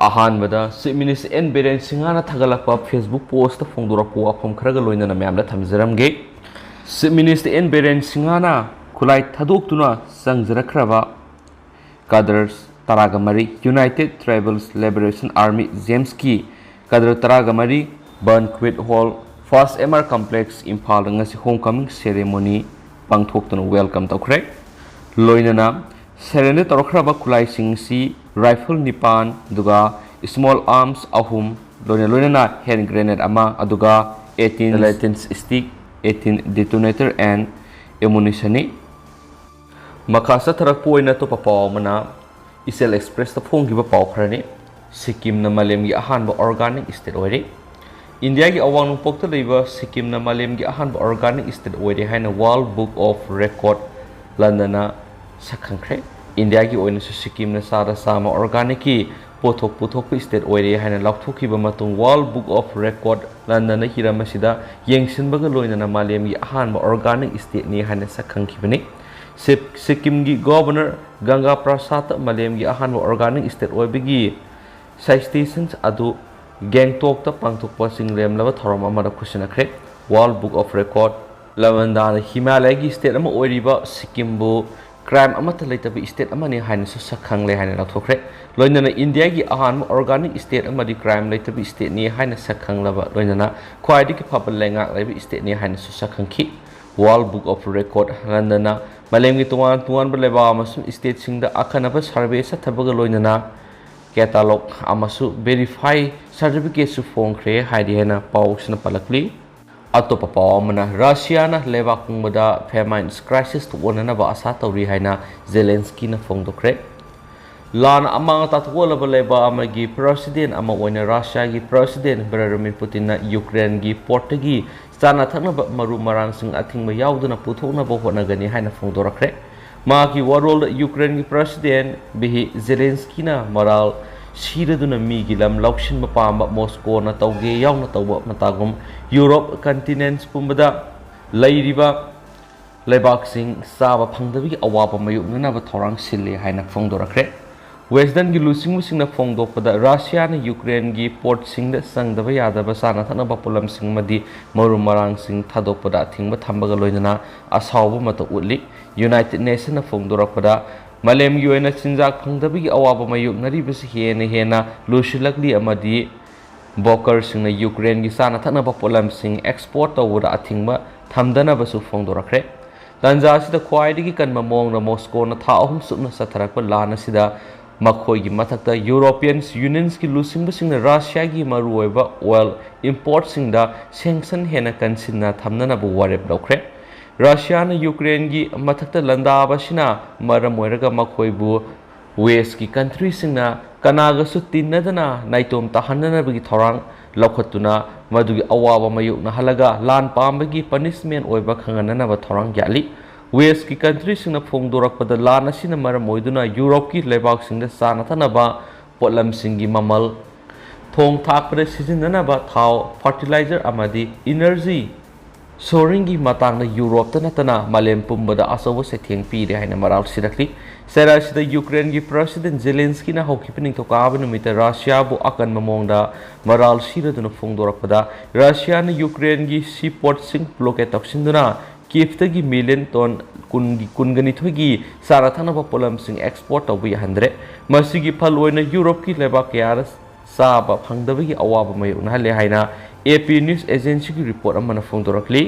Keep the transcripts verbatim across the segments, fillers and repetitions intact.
ꯑꯍꯥꯟꯕꯗ Chief Minister N Biren Singha ꯅ ꯊꯥꯒꯠꯂꯛꯄ Facebook post ꯇ ꯐꯣꯡꯗꯣꯔꯛꯄ ꯋꯥꯐꯝ ꯈꯔꯒ ꯂꯣꯏꯅꯅ ꯃꯌꯥꯝꯗ ꯊꯝꯖꯔꯝꯒꯦ꯫ Chief Minister N Biren Singha ꯅ ꯈꯨꯠꯂꯥꯏ ꯊꯥꯗꯣꯛꯇꯨꯅ ꯆꯪꯖꯔꯛꯈ꯭ꯔꯕ ꯀꯥꯗꯔ ꯇꯔꯥꯒ ꯃꯔꯤ, United Tribals Liberation Army, JAMS ꯀꯤ ꯀꯥꯗꯔ ꯇꯔꯥꯒ ꯃꯔꯤ, Banquet Hall, First M R Complex, ꯏꯝꯐꯥꯜꯗ ꯉꯁꯤ homecoming ceremony ꯄꯥꯡꯊꯣꯛꯇꯨꯅ welcome ꯇꯧꯈ꯭ꯔꯦ꯫ ꯂꯣꯏꯅꯅ surrender ꯇꯧꯔꯛꯈ꯭ꯔꯕ ꯈꯨꯠꯂꯥꯏꯁꯤꯡ ꯑꯁꯤ rifle ꯅꯤꯄꯥꯟ, ꯑꯗꯨꯒ small arms ꯑꯍꯨꯝ, ꯂꯣꯏꯅ ꯂꯣꯏꯅꯅ hand grenade ꯑꯃ, ꯑꯗꯨꯒ eighteen gelatin stick, eighteen detonator and ammunition ꯅꯤ꯫ ꯃꯈꯥ ꯆꯠꯊꯔꯛꯄ ꯑꯣꯏꯅ ꯑꯇꯣꯞꯄ ꯄꯥꯎ ꯑꯃꯅ Ichel Express ꯇ ꯐꯣꯡꯈꯤꯕ ꯄꯥꯎ ꯈꯔꯅꯤ꯫ ꯁꯤꯛꯀꯤꯝꯅ ꯃꯥꯂꯦꯝꯒꯤ ꯑꯍꯥꯟꯕ organic state ꯑꯣꯏꯔꯦ꯫ ꯏꯟꯗꯤꯌꯥꯒꯤ ꯑꯋꯥꯡ ꯅꯣꯡꯄꯣꯛꯇ ꯂꯩꯕ ꯁꯤꯛꯀꯤꯝꯅ ꯃꯥꯂꯦꯝꯒꯤ ꯑꯍꯥꯟꯕ organic state ꯑꯣꯏꯔꯦ ꯍꯥꯏꯅ World Book of Record ꯂꯟꯗꯟꯅ ꯁꯛꯈꯪꯈ꯭ꯔꯦ꯫ ꯏꯟꯗꯤꯌꯥꯒꯤ ꯑꯣꯏꯅꯁꯨ ꯁꯤꯛꯀꯤꯝꯅ ꯆꯥꯗ ꯆꯥꯝꯃ organic ꯀꯤ ꯄꯣꯠꯊꯣꯛ ꯄꯨꯊꯣꯛꯄ state ꯑꯣꯏꯔꯦ ꯍꯥꯏꯅ ꯂꯥꯎꯊꯣꯛꯈꯤꯕ ꯃꯇꯨꯡ World Book of Record ꯂꯟꯗꯟꯅ ꯍꯤꯔꯝ ꯑꯁꯤꯗ ꯌꯦꯡꯁꯤꯟꯕꯒ ꯂꯣꯏꯅꯅ ꯃꯥꯂꯦꯝꯒꯤ ꯑꯍꯥꯟꯕ organic state ꯅꯤ ꯍꯥꯏꯅ ꯁꯛꯈꯪꯈꯤꯕꯅꯤ꯫ ꯁꯤꯞ-, ꯁꯤꯛꯀꯤꯝꯒꯤ Governor ꯒꯪꯒꯥ ꯄ꯭ꯔꯁꯥꯗ ꯃꯥꯂꯦꯝꯒꯤ ꯑꯍꯥꯟꯕ organic state ꯑꯣꯏꯕꯒꯤ citations ꯑꯗꯨ ꯒꯦꯡꯇꯣꯛꯇ ꯄꯥꯡꯊꯣꯛꯄ ꯆꯤꯡꯂꯦꯝꯂꯕ ꯊꯧꯔꯝ ꯑꯃꯗ ꯈꯨꯠꯁꯤꯟꯅꯈ꯭ꯔꯦ꯫ World Book of Record ꯂꯟꯗꯟꯅ ꯍꯤꯃꯥꯂꯌꯒꯤ state ꯑꯃ ꯑꯣꯏꯔꯤꯕ ꯁꯤꯛꯀꯤꯝꯕꯨ crime ꯑꯃꯠꯇ ꯂꯩꯇꯕ state ꯑꯃꯅꯤ ꯍꯥꯏꯅꯁꯨ ꯁꯛꯈꯪꯂꯦ ꯍꯥꯏꯅ ꯂꯥꯎꯊꯣꯛꯈ꯭ꯔꯦ꯫ ꯂꯣꯏꯅꯅ ꯏꯟꯗꯤꯌꯥꯒꯤ ꯑꯍꯥꯟꯕ organic state ꯑꯃꯗꯤ crime ꯂꯩꯇꯕ state ꯅꯤ ꯍꯥꯏꯅ ꯁꯛꯈꯪꯂꯕ ꯂꯣꯏꯅꯅ ꯈ꯭ꯋꯥꯏꯗꯒꯤ ꯐꯕ ꯂꯩꯉꯥꯛ ꯂꯩꯕ state ꯅꯤ ꯍꯥꯏꯅꯁꯨ ꯁꯛꯈꯪꯈꯤ꯫ World Book of Record ꯂꯟꯗꯟꯅ ꯃꯥꯂꯦꯝꯒꯤ ꯇꯣꯉꯥꯟ ꯇꯣꯉꯥꯟꯕ ꯂꯩꯕꯥꯛ ꯑꯃꯁꯨꯡ state ꯁꯤꯡꯗ ꯑꯈꯟꯅꯕ survey ꯆꯠꯊꯕꯒ ꯂꯣꯏꯅꯅ catalogue ꯑꯃꯁꯨꯡ verify certificate ꯁꯨ ꯐꯣꯡꯈ꯭ꯔꯦ ꯍꯥꯏꯔꯤ ꯍꯥꯏꯅ ꯄꯥꯎꯁꯤꯅ ꯄꯜꯂꯛꯂꯤ꯫ ꯑꯇꯣꯞꯄ ꯄꯥꯎ ꯑꯃꯅ, ꯔꯁꯤꯌꯥꯅ ꯂꯩꯕꯥꯛ ꯄꯨꯝꯕꯗ famine crisis ꯊꯣꯛꯍꯟꯅꯅꯕ ꯑꯥꯁꯥ ꯇꯧꯔꯤ ꯍꯥꯏꯅ ꯖꯦꯂꯦꯟꯁꯀꯤꯅ ꯐꯣꯡꯗꯣꯛꯈ꯭ꯔꯦ꯫ ꯂꯥꯟ ꯑꯃꯥꯡ ꯑꯇꯥ ꯊꯣꯛꯍꯜꯂꯕ ꯂꯩꯕꯥꯛ ꯑꯃꯒꯤ president ꯑꯃ ꯑꯣꯏꯅ ꯔꯁꯤꯌꯥꯒꯤ president ꯚ꯭ꯂꯥꯗꯤꯃꯤꯔ ꯄꯨꯇꯤꯟꯅ ꯌꯨꯀ꯭ꯔꯦꯟꯒꯤ ꯄꯣꯔꯠꯇꯒꯤ ꯆꯥꯅ ꯊꯛꯅꯕ ꯃꯔꯨ ꯃꯔꯥꯡꯁꯤꯡ ꯑꯊꯤꯡꯕ ꯌꯥꯎꯗꯅ ꯄꯨꯊꯣꯛꯅꯕ ꯍꯣꯠꯅꯒꯅꯤ ꯍꯥꯏꯅ ꯐꯣꯡꯗꯣꯔꯛꯈ꯭ꯔꯦ꯫ ꯃꯍꯥꯛꯀꯤ ꯋꯥꯔꯣꯜꯗ ꯌꯨꯀ꯭ꯔꯦꯟꯒꯤ president ꯚꯤꯍꯤ ꯖꯦꯂꯦꯟꯁꯀꯤꯅ ꯃꯔꯥꯜ ꯁꯤꯔꯗꯨꯅ ꯃꯤꯒꯤ ꯂꯝ ꯂꯧꯁꯤꯟꯕ ꯄꯥꯝꯕ ꯃꯣꯁꯀꯣꯅ ꯇꯧꯒꯦ ꯌꯥꯎꯅ ꯇꯧꯕ ꯃꯇꯥꯒꯨꯝ ꯌꯨꯔꯣꯞ continent ꯄꯨꯝꯕꯗ ꯂꯩꯔꯤꯕ ꯂꯩꯕꯥꯛꯁꯤꯡ ꯆꯥꯕ ꯐꯪꯗꯕꯒꯤ ꯑꯋꯥꯕ ꯃꯥꯌꯣꯛꯅꯅꯕ ꯊꯧꯔꯥꯡ ꯁꯤꯜꯂꯤ ꯍꯥꯏꯅ ꯐꯣꯡꯗꯣꯔꯛꯈ꯭ꯔꯦ꯫ ꯋꯦꯁꯇꯔꯟꯒꯤ ꯂꯨꯆꯤꯡꯕꯁꯤꯡꯅ ꯐꯣꯡꯗꯣꯛꯄꯗ, ꯔꯁꯤꯌꯥꯅ ꯌꯨꯀ꯭ꯔꯦꯟꯒꯤ ꯄꯣꯔꯠꯁꯤꯡꯗ ꯆꯪꯗꯕ ꯌꯥꯗꯕ ꯆꯥꯅ ꯊꯛꯅꯕ ꯄꯣꯠꯂꯝꯁꯤꯡ ꯑꯃꯗꯤ ꯃꯔꯨ ꯃꯔꯥꯡꯁꯤꯡ ꯊꯥꯗꯣꯛꯄꯗ ꯑꯊꯤꯡꯕ ꯊꯝꯕꯒ ꯂꯣꯏꯅꯅ ꯑꯁꯥꯎꯕ ꯃꯇꯧ ꯎꯠꯂꯤ꯫ ꯌꯨꯅꯥꯏꯇꯦꯗ ꯅꯦꯁꯟꯅ ꯐꯣꯡꯗꯣꯔꯛꯄꯗ, ꯃꯥꯂꯦꯝꯒꯤ ꯑꯣꯏꯅ ꯆꯤꯟꯖꯥꯛ ꯐꯪꯗꯕꯒꯤ ꯑꯋꯥꯕ ꯃꯥꯌꯣꯛꯅꯔꯤꯕꯁꯤ ꯍꯦꯟꯅ ꯍꯦꯟꯅ ꯂꯨꯁꯤꯜꯂꯛꯂꯤ ꯑꯃꯗꯤ ꯕ꯭ꯔꯣꯀꯔꯁꯤꯡꯅ ꯌꯨꯀ꯭ꯔꯦꯟꯒꯤ ꯆꯥꯅ ꯊꯛꯅꯕ ꯄꯣꯠꯂꯝꯁꯤꯡ ꯑꯦꯛꯁꯄꯣꯔꯠ ꯇꯧꯕꯗ ꯑꯊꯤꯡꯕ ꯊꯝꯗꯅꯕꯁꯨ ꯐꯣꯡꯗꯣꯔꯛꯈ꯭ꯔꯦ꯫ ꯇꯥꯟꯖꯥ ꯑꯁꯤꯗ ꯈ꯭ꯋꯥꯏꯗꯒꯤ ꯀꯟꯕ ꯃꯑꯣꯡꯗ ꯃꯣꯁꯀꯣꯅ ꯊꯥ ꯑꯍꯨꯝ ꯆꯨꯞꯅ ꯆꯠꯊꯔꯛꯄ ꯂꯥꯟ ꯑꯁꯤꯗ ꯃꯈꯣꯏꯒꯤ ꯃꯊꯛꯇ ꯌꯨꯔꯣꯄꯤꯌꯟ ꯌꯨꯅꯤꯌꯟꯁꯀꯤ ꯂꯨꯆꯤꯡꯕꯁꯤꯡꯅ ꯔꯁꯤꯌꯥꯒꯤ ꯃꯔꯨꯑꯣꯏꯕ ꯑꯣꯏꯜ ꯏꯝꯄꯣꯔꯠꯁꯤꯡꯗ ꯁꯦꯡꯁꯟ ꯍꯦꯟꯅ ꯀꯟꯁꯤꯟꯅ ꯊꯝꯅꯅꯕ ꯋꯥꯔꯦꯞ ꯂꯧꯈ꯭ꯔꯦ꯫ ꯔꯁꯤꯌꯥꯅ ꯌꯨꯀ꯭ꯔꯦꯟꯒꯤ ꯃꯊꯛꯇ ꯂꯥꯟꯗꯥꯕ ꯑꯁꯤꯅ ꯃꯔꯝ ꯑꯣꯏꯔꯒ ꯃꯈꯣꯏꯕꯨ ꯋꯦꯁꯀꯤ ꯀꯟꯇ꯭ꯔꯤꯁꯤꯡꯅ ꯀꯅꯥꯒꯁꯨ ꯇꯤꯟꯅꯗꯅ ꯅꯥꯏꯇꯣꯝ ꯇꯥꯍꯟꯅꯅꯕꯒꯤ ꯊꯧꯔꯥꯡ ꯂꯧꯈꯠꯇꯨꯅ ꯃꯗꯨꯒꯤ ꯑꯋꯥꯕ ꯃꯥꯌꯣꯛꯅꯍꯜꯂꯒ ꯂꯥꯟ ꯄꯥꯝꯕꯒꯤ ꯄꯅꯤꯁꯃꯦꯟ ꯑꯣꯏꯕ ꯈꯪꯍꯟꯅꯅꯕ ꯊꯧꯔꯥꯡ ꯌꯥꯠꯂꯤ꯫ ꯋꯦꯁꯀꯤ ꯀꯟꯇ꯭ꯔꯤꯁꯤꯡꯅ ꯐꯣꯡꯗꯣꯔꯛꯄꯗ, ꯂꯥꯟ ꯑꯁꯤꯅ ꯃꯔꯝ ꯑꯣꯏꯗꯨꯅ ꯌꯨꯔꯣꯞꯀꯤ ꯂꯩꯕꯥꯛꯁꯤꯡꯗ ꯆꯥꯅ ꯊꯛꯅꯕ ꯄꯣꯠꯂꯝꯁꯤꯡꯒꯤ ꯃꯃꯜ, ꯊꯣꯡ ꯊꯥꯛꯄꯗ ꯁꯤꯖꯤꯟꯅꯅꯕ ꯊꯥꯎ, ꯐꯔꯇꯤꯂꯥꯏꯖꯔ ꯑꯃꯗꯤ ꯏꯅꯔꯖꯤ ꯁꯣꯔꯤꯡꯒꯤ ꯃꯇꯥꯡꯗ ꯌꯨꯔꯣꯞꯇ ꯅꯠꯇꯅ ꯃꯥꯂꯦꯝ ꯄꯨꯝꯕꯗ ꯑꯆꯧꯕ ꯆꯩꯊꯦꯡ ꯄꯤꯔꯦ ꯍꯥꯏꯅ ꯃꯔꯥꯜ ꯁꯤꯔꯛꯂꯤ꯫ ꯆꯩꯔꯥꯛꯁꯤꯗ ꯌꯨꯀ꯭ꯔꯦꯟꯒꯤ ꯄ꯭ꯔꯁꯤꯗꯦꯟ ꯖꯦꯂꯦꯟꯁꯀꯤꯅ ꯍꯧꯈꯤꯕ ꯅꯤꯡꯊꯧꯀꯥꯕ ꯅꯨꯃꯤꯠꯇ ꯔꯁꯤꯌꯥꯕꯨ ꯑꯀꯟꯕ ꯃꯑꯣꯡꯗ ꯃꯔꯥꯜ ꯁꯤꯔꯗꯨꯅ ꯐꯣꯡꯗꯣꯔꯛꯄꯗ, ꯔꯁꯤꯌꯥꯅ ꯌꯨꯀ꯭ꯔꯦꯟꯒꯤ ꯁꯤ ꯄꯣꯔꯠꯁꯤꯡ ꯕ꯭ꯂꯣꯀꯦꯠ ꯇꯧꯁꯤꯟꯗꯨꯅ ꯀꯤꯐꯇꯒꯤ ꯃꯤꯂꯤꯌꯟ ꯇꯣꯟ ꯀꯨꯟꯒꯤ, ꯀꯨꯟꯒ ꯅꯤꯊꯣꯏꯒꯤ ꯆꯥꯅ ꯊꯛꯅꯕ ꯄꯣꯠꯂꯝꯁꯤꯡ ꯑꯦꯛꯁꯄꯣꯔꯠ ꯇꯧꯕ ꯌꯥꯍꯟꯗ꯭ꯔꯦ꯫ ꯃꯁꯤꯒꯤ ꯐꯜ ꯑꯣꯏꯅ ꯌꯨꯔꯣꯞꯀꯤ ꯂꯩꯕꯥꯛ ꯀꯌꯥꯗ ꯆꯥꯕ ꯐꯪꯗꯕꯒꯤ ꯑꯋꯥꯕ ꯃꯥꯌꯣꯛꯅꯍꯜꯂꯦ ꯍꯥꯏꯅ ꯑꯦ ꯄꯤ ꯅ꯭ꯌꯨꯁ ꯑꯦꯖꯦꯟꯁꯤꯒꯤ ꯔꯤꯄꯣꯔꯠ ꯑꯃꯅ ꯐꯣꯡꯗꯣꯔꯛꯂꯤ꯫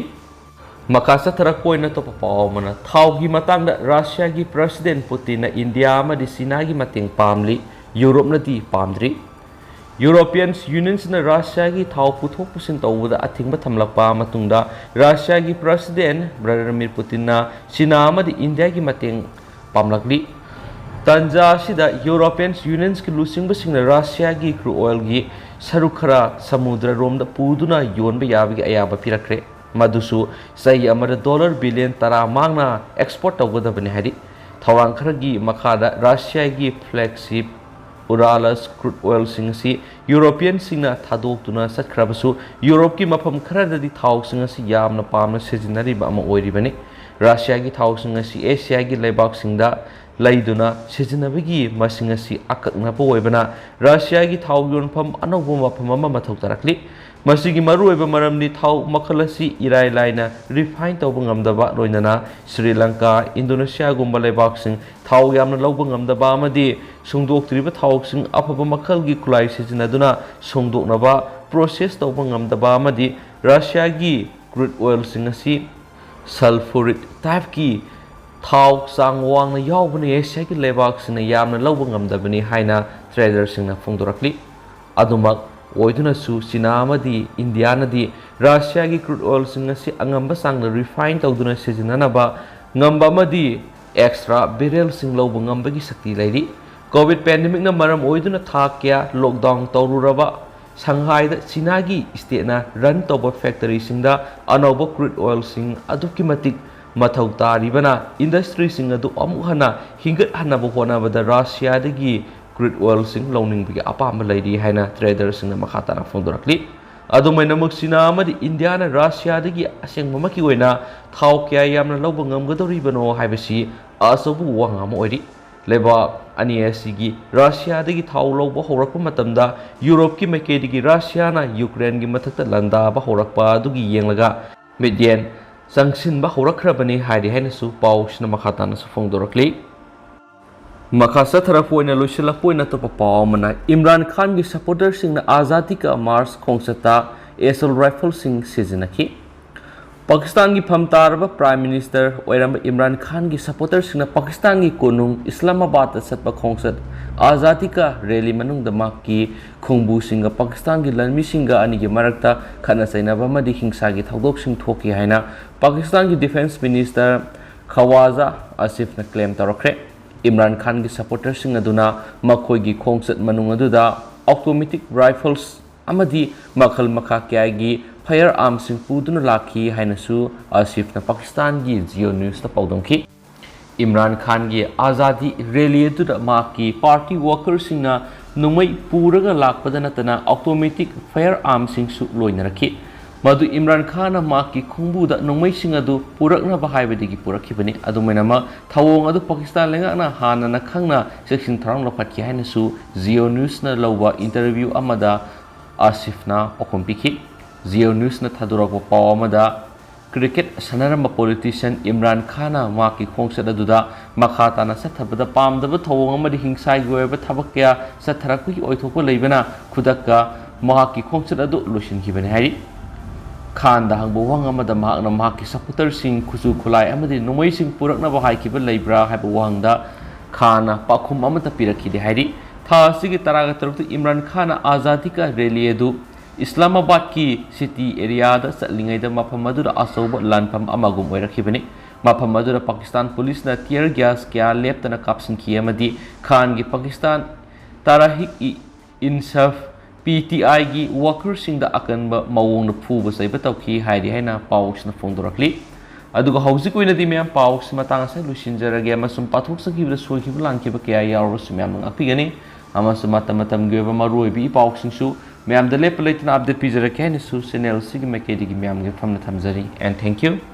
ꯃꯈꯥ ꯆꯠꯊꯔꯛꯄ ꯑꯣꯏꯅ ꯑꯇꯣꯞꯄ ꯄꯥꯎ ꯑꯃꯅ, ꯊꯥꯎꯒꯤ ꯃꯇꯥꯡꯗ ꯔꯁꯤꯌꯥꯒꯤ ꯄ꯭ꯔꯁꯤꯗꯦꯟ ꯄꯨꯇꯤꯟꯅ ꯏꯟꯗꯤꯌꯥ ꯑꯃꯗꯤ ꯆꯤꯅꯥꯒꯤ ꯃꯇꯦꯡ ꯄꯥꯝꯂꯤ, ꯌꯨꯔꯣꯞꯅꯗꯤ ꯄꯥꯝꯗ꯭ꯔꯤ꯫ ꯌꯨꯔꯣꯄꯤꯌꯟ ꯌꯨꯅꯤꯌꯟꯁꯤꯅ ꯔꯁꯤꯌꯥꯒꯤ ꯊꯥꯎ ꯄꯨꯊꯣꯛ ꯄꯨꯁꯤꯟ ꯇꯧꯕꯗ ꯑꯊꯤꯡꯕ ꯊꯝꯂꯛꯄ ꯃꯇꯨꯡꯗ, ꯔꯁꯤꯌꯥꯒꯤ ꯄ꯭ꯔꯁꯤꯗꯦꯟ ꯚ꯭ꯂꯥꯗꯤꯃꯤꯔ ꯄꯨꯇꯤꯟꯅ ꯆꯤꯅꯥ ꯑꯃꯗꯤ ꯏꯟꯗꯤꯌꯥꯒꯤ ꯃꯇꯦꯡ ꯄꯥꯝꯂꯛꯂꯤ꯫ ꯇꯥꯟꯖꯥ ꯑꯁꯤꯗ ꯌꯨꯔꯣꯄꯤꯌꯟ ꯌꯨꯅꯤꯌꯟꯁꯀꯤ ꯂꯨꯆꯤꯡꯕꯁꯤꯡꯅ ꯔꯁꯤꯌꯥꯒꯤ ꯀ꯭ꯔꯨ ꯑꯣꯏꯜꯒꯤ ꯁꯔꯨꯛ ꯈꯔ ꯁꯃꯨꯗ꯭ꯔꯔꯣꯝꯗ ꯄꯨꯗꯨꯅ ꯌꯣꯟꯕ ꯌꯥꯕꯒꯤ ꯑꯌꯥꯕ ꯄꯤꯔꯛꯈ꯭ꯔꯦ, ꯃꯗꯨꯁꯨ ꯆꯍꯤ ꯑꯃꯗ ꯗꯣꯂꯔ ꯕꯤꯂꯤꯌꯟ ꯇꯔꯥ ꯃꯥꯡꯅ ꯑꯦꯛꯁꯄꯣꯔꯠ ꯇꯧꯒꯗꯕꯅꯤ ꯍꯥꯏꯔꯤ꯫ ꯊꯧꯔꯥꯡ ꯈꯔꯒꯤ ꯃꯈꯥꯗ ꯔꯁꯤꯌꯥꯒꯤ ꯐ꯭ꯂꯦꯒꯁꯤꯞ ꯎꯔꯥꯂꯁ ꯀ꯭ꯔꯨꯗ ꯑꯣꯏꯜꯁꯤꯡ ꯑꯁꯤ ꯌꯨꯔꯣꯄꯤꯌꯟꯁꯤꯡꯅ ꯊꯥꯗꯣꯛꯇꯨꯅ ꯆꯠꯈ꯭ꯔꯕꯁꯨ, ꯌꯨꯔꯣꯞꯀꯤ ꯃꯐꯝ ꯈꯔꯗꯗꯤ ꯊꯥꯎꯁꯤꯡ ꯑꯁꯤ ꯌꯥꯝꯅ ꯄꯥꯝꯅ ꯁꯤꯖꯤꯟꯅꯔꯤꯕ ꯑꯃ ꯑꯣꯏꯔꯤꯕꯅꯤ꯫ ꯔꯁꯤꯌꯥꯒꯤ ꯊꯥꯎꯁꯤꯡ ꯑꯁꯤ ꯑꯦꯁꯤꯌꯥꯒꯤ ꯂꯩꯕꯥꯛꯁꯤꯡꯗ ꯂꯩꯗꯨꯅ ꯁꯤꯖꯤꯟꯅꯕꯒꯤ ꯃꯁꯤꯡ ꯑꯁꯤ ꯑꯀꯛꯅꯕ ꯑꯣꯏꯕꯅ ꯔꯁꯤꯌꯥꯒꯤ ꯊꯥꯎ ꯌꯣꯟꯐꯝ ꯑꯅꯧꯕ ꯃꯐꯝ ꯑꯃ ꯃꯊꯧ ꯇꯥꯔꯛꯂꯤ꯫ ꯃꯁꯤꯒꯤ ꯃꯔꯨꯑꯣꯏꯕ ꯃꯔꯝꯗꯤ ꯊꯥꯎ ꯃꯈꯜ ꯑꯁꯤ ꯏꯔꯥꯏ ꯂꯥꯏꯅ ꯔꯤꯐꯥꯏꯟ ꯇꯧꯕ ꯉꯝꯗꯕ, ꯂꯣꯏꯅꯅ ꯁ꯭ꯔꯤ ꯂꯪꯀꯥ, ꯏꯟꯗꯣꯅꯦꯁꯤꯌꯥꯒꯨꯝꯕ ꯂꯩꯕꯥꯛꯁꯤꯡ ꯊꯥꯎ ꯌꯥꯝꯅ ꯂꯧꯕ ꯉꯝꯗꯕ ꯑꯃꯗꯤ ꯁꯨꯡꯗꯣꯛꯇ꯭ꯔꯤꯕ ꯊꯥꯎꯁꯤꯡ ꯑꯐꯕ ꯃꯈꯜꯒꯤ ꯈꯨꯠꯂꯥꯏ ꯁꯤꯖꯤꯟꯅꯗꯨꯅ ꯁꯨꯡꯗꯣꯛꯅꯕ ꯄ꯭ꯔꯣꯁꯦꯁ ꯇꯧꯕ ꯉꯝꯗꯕ ꯑꯃꯗꯤ ꯔꯁꯤꯌꯥꯒꯤ ꯀ꯭ꯔꯨꯗ ꯑꯣꯏꯜꯁꯤꯡ ꯑꯁꯤ ꯁꯜꯐꯨꯔꯤꯛ ꯇꯥꯏꯞꯀꯤ ꯊꯥꯎ ꯆꯥꯡ ꯋꯥꯡꯅ ꯌꯥꯎꯕꯅ ꯑꯦꯁꯤꯌꯥꯒꯤ ꯂꯩꯕꯥꯛꯁꯤꯡꯅ ꯌꯥꯝꯅ ꯂꯧꯕ ꯉꯝꯗꯕꯅꯤ ꯍꯥꯏꯅ ꯇ꯭ꯔꯦꯗꯔꯁꯤꯡꯅ ꯐꯣꯡꯗꯣꯔꯛꯂꯤ꯫ ꯑꯗꯨꯃꯛ ꯑꯣꯏꯗꯨꯅꯁꯨ, ꯆꯤꯅꯥ ꯑꯃꯗꯤ ꯏꯟꯗꯤꯌꯥꯅꯗꯤ ꯔꯁꯤꯌꯥꯒꯤ ꯀ꯭ꯔꯨꯗ ꯑꯣꯏꯜꯁꯤꯡ ꯑꯁꯤ ꯑꯉꯝꯕ ꯆꯥꯡꯗ ꯔꯤꯐꯥꯏꯟ ꯇꯧꯗꯨꯅ ꯁꯤꯖꯤꯟꯅꯅꯕ ꯉꯝꯕ ꯑꯃꯗꯤ ꯑꯦꯛꯁꯇ꯭ꯔꯥ ꯕꯦꯔꯦꯜꯁꯤꯡ ꯂꯧꯕ ꯉꯝꯕꯒꯤ ꯁꯛꯇꯤ ꯂꯩꯔꯤ꯫ ꯀꯣꯚꯤꯗ ꯄꯦꯟꯗꯦꯃꯤꯛꯅ ꯃꯔꯝ ꯑꯣꯏꯗꯨꯅ ꯊꯥ ꯀꯌꯥ ꯂꯣꯛꯗꯥꯎꯟ ꯇꯧꯔꯨꯔꯕ ꯁꯪꯍꯥꯏꯗ ꯆꯤꯅꯥꯒꯤ ꯁ꯭ꯇꯦꯠꯅ ꯔꯟ ꯇꯧꯕ ꯐꯦꯛꯇꯔꯤꯁꯤꯡꯗ ꯑꯅꯧꯕ ꯀ꯭ꯔꯨꯗ ꯑꯣꯏꯜꯁꯤꯡ ꯑꯗꯨꯛꯀꯤ ꯃꯇꯤꯛ ꯃꯊꯧ ꯇꯥꯔꯤꯕꯅ, ꯏꯟꯗꯁꯇ꯭ꯔꯤꯁꯤꯡ ꯑꯗꯨ ꯑꯃꯨꯛ ꯍꯟꯅ ꯍꯤꯡꯒꯠꯍꯟꯅꯕ ꯍꯣꯠꯅꯕꯗ ꯔꯁꯤꯌꯥꯗꯒꯤ ꯀ꯭ꯔꯨꯗ ꯑꯣꯏꯜꯁꯤꯡ ꯂꯧꯅꯤꯡꯕꯒꯤ ꯑꯄꯥꯝꯕ ꯂꯩꯔꯤ ꯍꯥꯏꯅ ꯇ꯭ꯔꯦꯗꯔꯁꯤꯡꯅ ꯃꯈꯥ ꯇꯥꯅ ꯐꯣꯡꯗꯣꯔꯛꯂꯤ꯫ ꯑꯗꯨꯃꯥꯏꯅꯃꯛ, ꯆꯤꯅꯥ ꯑꯃꯗꯤ ꯏꯟꯗꯤꯌꯥꯅ ꯔꯁꯤꯌꯥꯗꯒꯤ ꯑꯁꯦꯡꯕꯃꯛꯀꯤ ꯑꯣꯏꯅ ꯊꯥꯎ ꯀꯌꯥ ꯌꯥꯝꯅ ꯂꯧꯕ ꯉꯝꯒꯗꯧꯔꯤꯕꯅꯣ ꯍꯥꯏꯕꯁꯤ ꯑꯆꯧꯕ ꯋꯥꯉꯥꯡ ꯑꯃ ꯑꯣꯏꯔꯤ꯫ ꯂꯩꯕꯥꯛ ꯑꯅꯤ ꯑꯁꯤꯒꯤ ꯔꯁꯤꯌꯥꯗꯒꯤ ꯊꯥꯎ ꯂꯧꯕ ꯍꯧꯔꯛꯄ ꯃꯇꯝꯗ, ꯌꯨꯔꯣꯞꯀꯤ ꯃꯥꯏꯀꯩꯗꯒꯤ ꯔꯁꯤꯌꯥꯅ ꯌꯨꯀ꯭ꯔꯦꯟꯒꯤ ꯃꯊꯛꯇ ꯂꯥꯟꯗꯥꯕ ꯍꯧꯔꯛꯄ ꯑꯗꯨꯒꯤ ꯌꯦꯡꯂꯒ ꯃꯤꯠꯌꯦꯡ ꯆꯪꯁꯤꯟꯕ ꯍꯧꯔꯛꯈ꯭ꯔꯕꯅꯤ ꯍꯥꯏꯔꯤ ꯍꯥꯏꯅꯁꯨ ꯄꯥꯎꯁꯤꯅ ꯃꯈꯥ ꯇꯥꯅꯁꯨ ꯐꯣꯡꯗꯣꯔꯛꯂꯤ꯫ ꯃꯈꯥ ꯆꯠꯊꯔꯛꯄ ꯑꯣꯏꯅ, ꯂꯣꯏꯁꯤꯜꯂꯛꯄ ꯑꯣꯏꯅ ꯑꯇꯣꯞꯄ ꯄꯥꯎ ꯑꯃꯅ, ꯏꯝꯔꯥꯟ ꯈꯥꯟꯒꯤ ꯁꯄꯣꯔꯇꯔꯁꯤꯡꯅ ꯑꯥꯖꯥꯗꯤ ꯀꯥ ꯃꯥꯔꯆ ꯈꯣꯡꯆꯠꯇ ꯑꯦꯁꯣꯜ ꯔꯥꯏꯐꯜꯁꯤꯡ ꯁꯤꯖꯤꯟꯅꯈꯤ꯫ ꯄꯥꯀꯤꯁꯇꯥꯟꯒꯤ ꯐꯝ ꯇꯥꯔꯕ ꯄ꯭ꯔꯥꯏꯝ ꯃꯤꯅꯤꯁꯇꯔ ꯑꯣꯏꯔꯝꯕ ꯏꯝꯔꯥꯟ ꯈꯥꯟꯒꯤ ꯁꯄꯣꯔꯇꯔꯁꯤꯡꯅ ꯄꯥꯀꯤꯁꯇꯥꯟꯒꯤ ꯀꯣꯅꯨꯡ ꯏꯁꯂꯥꯃꯥꯕꯥꯗꯇ ꯆꯠꯄ ꯈꯣꯡꯆꯠ ꯑꯥꯖꯥꯗꯤ ꯀꯥ ꯔꯦꯂꯤ ꯃꯅꯨꯡꯗ ꯃꯍꯥꯛꯀꯤ ꯈꯣꯡꯕꯨꯁꯤꯡꯒ ꯄꯥꯀꯤꯁꯇꯥꯟꯒꯤ ꯂꯥꯟꯃꯤꯁꯤꯡꯒ ꯑꯅꯤꯒꯤ ꯃꯔꯛꯇ ꯈꯠꯅ ꯆꯩꯅꯕ ꯑꯃꯗꯤ ꯍꯤꯡꯁꯥꯒꯤ ꯊꯧꯗꯣꯛꯁꯤꯡ ꯊꯣꯛꯈꯤ ꯍꯥꯏꯅ ꯄꯥꯀꯤꯁꯇꯥꯟꯒꯤ ꯗꯤꯐꯦꯟꯁ ꯃꯤꯅꯤꯁꯇꯔ ꯈꯋꯥꯖꯥ ꯑꯁꯤꯐꯅ ꯀ꯭ꯂꯦꯝ ꯇꯧꯔꯛꯈ꯭ꯔꯦ꯫ ꯏꯝꯔꯥꯟ ꯈꯥꯟꯒꯤ ꯁꯄꯣꯔꯇꯔꯁꯤꯡ ꯑꯗꯨꯅ ꯃꯈꯣꯏꯒꯤ ꯈꯣꯡꯆꯠ ꯃꯅꯨꯡ ꯑꯗꯨꯗ ꯑꯣꯇꯣꯃꯦꯇꯤꯛ ꯔꯥꯏꯐꯜꯁ ꯑꯃꯗꯤ ꯃꯈꯜ ꯃꯈꯥ ꯀꯌꯥꯒꯤ ꯐꯥꯌꯔ ꯑꯥꯔꯝꯁꯤꯡ ꯄꯨꯗꯨꯅ ꯂꯥꯛꯈꯤ ꯍꯥꯏꯅꯁꯨ ꯑꯁꯤꯐꯅ ꯄꯥꯀꯤꯁꯇꯥꯟꯒꯤ ꯖꯤꯑꯣ ꯅ꯭ꯌꯨꯁꯇ ꯄꯥꯎꯗꯝꯈꯤ꯫ ꯏꯝꯔꯥꯟ ꯈꯥꯟꯒꯤ ꯑꯥꯖꯥꯗꯤ ꯔꯦꯂꯤ ꯑꯗꯨꯗ ꯃꯍꯥꯛꯀꯤ ꯄꯥꯔꯇꯤ ꯋꯥꯀꯔꯁꯤꯡꯅ ꯅꯣꯡꯃꯩ ꯄꯨꯔꯒ ꯂꯥꯛꯄꯗ ꯅꯠꯇꯅ ꯑꯣꯇꯣꯃꯦꯇꯤꯛ ꯐꯥꯌꯔ ꯑꯥꯔꯝꯁꯤꯡꯁꯨ ꯂꯣꯏꯅꯔꯛꯈꯤ꯫ ꯃꯗꯨ ꯏꯝꯔꯥꯟ ꯈꯥꯟꯅ ꯃꯍꯥꯛꯀꯤ ꯈꯣꯡꯕꯨꯗ ꯅꯣꯡꯃꯩꯁꯤꯡ ꯑꯗꯨ ꯄꯨꯔꯛꯅꯕ ꯍꯥꯏꯕꯗꯒꯤ ꯄꯨꯔꯛꯈꯤꯕꯅꯤ꯫ ꯑꯗꯨꯝ ꯑꯣꯏꯅꯃꯛ, ꯊꯧꯑꯣꯡ ꯑꯗꯨ ꯄꯥꯀꯤꯁꯇꯥꯟ ꯂꯩꯉꯥꯛꯅ ꯍꯥꯟꯅꯅ ꯈꯪꯅ ꯆꯦꯛꯁꯤꯟ ꯊꯧꯔꯥꯡ ꯂꯧꯈꯠꯈꯤ ꯍꯥꯏꯅꯁꯨ ꯖꯤꯑꯣ ꯅ꯭ꯌꯨꯁꯅ ꯂꯧꯕ ꯏꯟꯇꯔꯚ꯭ꯌꯨ ꯑꯃꯗ ꯑꯥꯁꯤꯐꯅ ꯄꯥꯎꯈꯨꯝ ꯄꯤꯈꯤ꯫ ꯖꯤꯑꯣ ꯅ꯭ꯌꯨꯁꯅ ꯊꯥꯗꯣꯔꯛꯄ ꯄꯥꯎ ꯑꯃꯗ, ꯀ꯭ꯔꯤꯀꯦꯠ ꯁꯥꯟꯅꯔꯝꯕ ꯄꯣꯂꯤꯇꯤꯁꯤꯌꯥꯟ ꯏꯝꯔꯥꯟ ꯈꯥꯟꯅ ꯃꯍꯥꯛꯀꯤ ꯈꯣꯡꯆꯠ ꯑꯗꯨꯗ ꯃꯈꯥ ꯇꯥꯅ ꯆꯠꯊꯕꯗ ꯄꯥꯝꯗꯕ ꯊꯧꯑꯣꯡ ꯑꯃꯗꯤ ꯍꯤꯡꯁꯥꯒꯤ ꯑꯣꯏꯕ ꯊꯕꯛ ꯀꯌꯥ ꯆꯠꯊꯔꯛꯄꯒꯤ ꯑꯣꯏꯊꯣꯛꯄ ꯂꯩꯕꯅ ꯈꯨꯗꯛꯇ ꯃꯍꯥꯛꯀꯤ ꯈꯣꯡꯆꯠ ꯑꯗꯨ ꯂꯣꯏꯁꯤꯟꯈꯤꯕꯅꯤ ꯍꯥꯏꯔꯤ꯫ ꯈꯥꯟꯗ ꯍꯪꯕ ꯋꯥꯍꯪ ꯑꯃꯗ ꯃꯍꯥꯛꯅ ꯃꯍꯥꯛꯀꯤ ꯁꯄꯣꯔꯇꯔꯁꯤꯡ ꯈꯨꯠꯁꯨ ꯈꯨꯠꯂꯥꯏ ꯑꯃꯗꯤ ꯅꯣꯡꯃꯩꯁꯤꯡ ꯄꯨꯔꯛꯅꯕ ꯍꯥꯏꯈꯤꯕ ꯂꯩꯕ꯭ꯔꯥ ꯍꯥꯏꯕ ꯋꯥꯍꯪꯗ ꯈꯥꯟꯅ ꯄꯥꯎꯈꯨꯝ ꯑꯃꯠꯇ ꯄꯤꯔꯛꯈꯤꯗꯦ ꯍꯥꯏꯔꯤ꯫ ꯊꯥ ꯑꯁꯤꯒꯤ ꯇꯔꯥꯒ ꯇꯔꯨꯛꯇ ꯏꯝꯔꯥꯟ ꯈꯥꯟꯅ ꯑꯥꯖꯥꯗꯤ ꯀꯥ ꯔꯦꯂꯤ ꯑꯗꯨ ꯏꯁꯂꯥꯃꯥꯕꯥꯗꯀꯤ ꯁꯤꯇꯤ ꯑꯦꯔꯤꯌꯥꯗ ꯆꯠꯂꯤꯉꯩꯗ ꯃꯐꯝ ꯑꯗꯨꯗ ꯑꯆꯧꯕ ꯂꯥꯟꯐꯝ ꯑꯃꯒꯨꯝ ꯑꯣꯏꯔꯛꯈꯤꯕꯅꯤ꯫ ꯃꯐꯝ ꯑꯗꯨꯗ ꯄꯥꯀꯤꯁꯇꯥꯟ ꯄꯨꯂꯤꯁꯅ tear gas ꯀꯌꯥ ꯂꯦꯞꯇꯅ ꯀꯥꯞꯁꯤꯟꯈꯤ ꯑꯃꯗꯤ ꯈꯥꯟꯒꯤ ꯄꯥꯀꯤꯁꯇꯥꯟ ꯇꯥꯔꯥꯍꯤꯛ ꯏ ꯏꯟꯁꯥꯐ, ꯄꯤ ꯇꯤ ꯑꯥꯏꯒꯤ ꯋꯥꯀꯔꯁꯤꯡꯗ ꯑꯀꯟꯕ ꯃꯑꯣꯡꯗ ꯐꯨꯕ ꯆꯩꯕ ꯇꯧꯈꯤ ꯍꯥꯏꯔꯤ ꯍꯥꯏꯅ ꯄꯥꯎꯁꯤꯅ ꯐꯣꯡꯗꯣꯔꯛꯂꯤ꯫ ꯑꯗꯨꯒ ꯍꯧꯖꯤꯛ ꯑꯣꯏꯅꯗꯤ ꯃꯌꯥꯝ ꯄꯥꯎꯁꯤ ꯃꯇꯥꯡ ꯑꯁꯤꯗ ꯂꯣꯏꯁꯤꯟꯖꯔꯒꯦ ꯑꯃꯁꯨꯡ ꯄꯥꯊꯣꯛꯆꯈꯤꯕꯗ ꯁꯣꯏꯈꯤꯕ ꯂꯥꯟꯈꯤꯕ ꯀꯌꯥ ꯌꯥꯎꯔꯕꯁꯨ ꯃꯌꯥꯝꯅ ꯉꯥꯛꯄꯤꯒꯅꯤ ꯑꯃꯁꯨꯡ ꯃꯇꯝ ꯃꯇꯝꯒꯤ ꯑꯣꯏꯕ ꯃꯔꯨꯑꯣꯏꯕ ꯏ ꯄꯥꯎꯁꯤꯡꯁꯨ ꯃꯌꯥꯝꯗ ꯂꯦꯞꯄ ꯂꯩꯇꯅ update ꯄꯤꯖꯔꯛꯀꯦ ꯍꯥꯏꯅꯁꯨ channel ꯑꯁꯤꯒꯤ ꯃꯥꯏꯀꯩꯗꯒꯤ ꯃꯌꯥꯝꯒꯤ ꯃꯐꯝꯗ ꯊꯝꯖꯔꯤ꯫ And thank you꯫